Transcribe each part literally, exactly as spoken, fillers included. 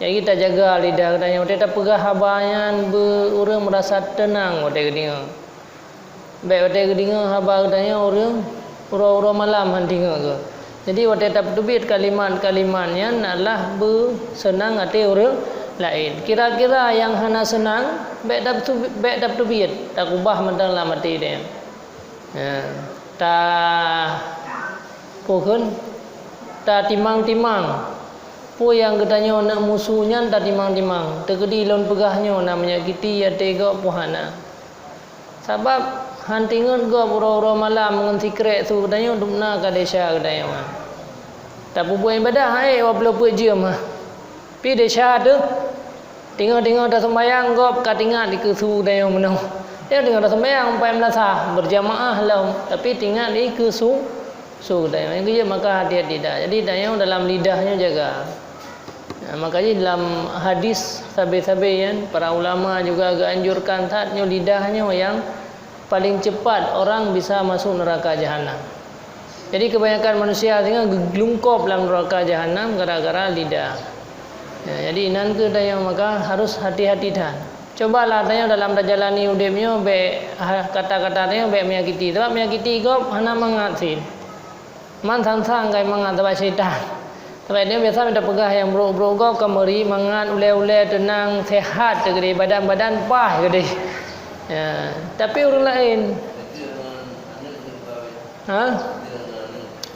Jadi tajaga lidah geutanyoe, watée tapeugah haba nyan beu ureuëng meurasa teunang watée geudeungoe. Bék watée geudeungoe haba geutanyoe ureuëng uroe-uroe malam han deungoe geuh. Jadi watée tapeuteubiet kalimat-kalimat nyan adalah beu seunang até ureuëng laén. Kira-kira nyang hana seunang bék tapeuteubiet, bék tapeuteubiet, takubah mantong lam até deh. Ya, ta pokon tatimang-timang. Peue nyang geutanyoe neuk musu nyan tatimang-timang. Teukeudi lôn peugah nyoe na menyakiti até gob peue hana. Sabab han tingot gob uroe-uroe malam ngon sikrek su geutanyoe dum na ka desya geutanyoe. Tapeubuet ibadah hai waploh peuet jeuem ha. Pi desya teuh. Tingoh-tingoh taseumayang gob ka tingat dikeue su geutanyoe meunoe. Ya tingoh taseumayang empat meulasa berjamaah lom, tapi tingat dikeue su su geutanyoe. Nyang keujeuet maka hati-hati dah. Jadi tanyoe dalam lidah nyoe jaga. Nah, maka jih dalam hadis sabe-sabe nyan para ulama juga geuanjurkan that nyoe lidah nyoe nyang paling cepat orang bisa masuk neraka jahanam. Jadi kebanyakan manusia singoh geuglungkop lam neraka jahanam gara-gara lidah. Ya, jadi inan keuh tanyoe maka harus hati-hati that. Cobalah tanyoe dalam tajalani udeb nyoe bék ha, kata-kata tanyoe bék menyakiti. Sabab menyakiti gob hana mangat cit. Man sang-sang kai mangat sabab syaitan. Sabab nyoe biasa mita peugah nyang brok-brok gob ka meuri mangat ulée-ulée teunang sehat teuh geude badan-badan paih geude. Ya, tapi ureuëng laén ha?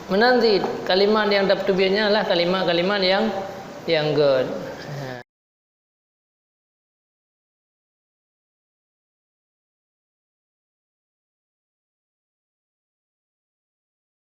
Meunan cit kalimat nyang tapeuteubiet nyan adalah kalimat-kalimat nyang nyang gét.